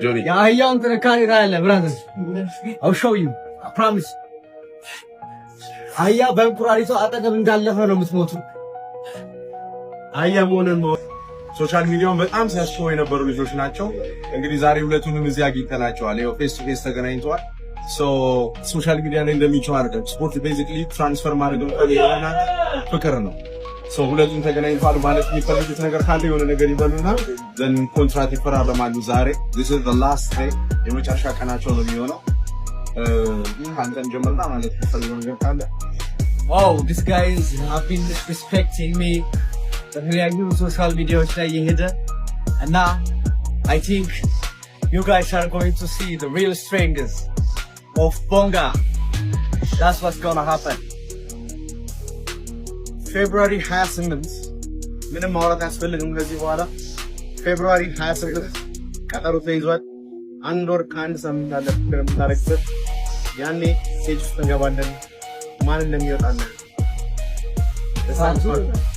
ጆኒ። የአህያውን ጥንካሬ ታያለህ brother። I'll show you, I promise። አህያ በእንቁራሪቷ አጠገብ እንዳለፈ ነው የምትሞቱ። አህያ መሆንን social media ውን በጣም ሲያስጮሁ የነበሩ ልጆች ናቸው። እንግዲህ ዛሬ ሁለቱንም እዚህ አግኝተናቸዋል። ይኸው face to face ተገናኝተዋል። Social media ላይ እንደሚጮህ አይደለም። ስፖርት basically transfer ማድረግ ፍቅር ነው። ሁለቱም ተገናኝተዋል። ማለት የሚፈልጉት ነገር ካለ የሆነ ነገር ይበሉና then ኮንትራት ይፈራረማሉ። ዛሬ this is the last day፣ የመጨረሻ ቀናቸው ነው የሚሆነው። አንተን ጀምርና ማለት የሚፈልገው ነገር ካለ። Wow, this guys have been disrespecting me በተለያዩ social media ዎች ላይ የሄደ እና I think you guys are going to see the real strength of Bonga. That's what's gonna happen. February 28፣ ምንም ማውራት አያስፈልግም ከዚህ በኋላ። February 28 ቀጠሮ ተይዟል። አንድ ወር ከአንድ ሳምንት አለ ፍክር የምታደርግበት። ያኔ stage ውስጥ እንገባለን። ማን እንደሚወጣ እናያለን።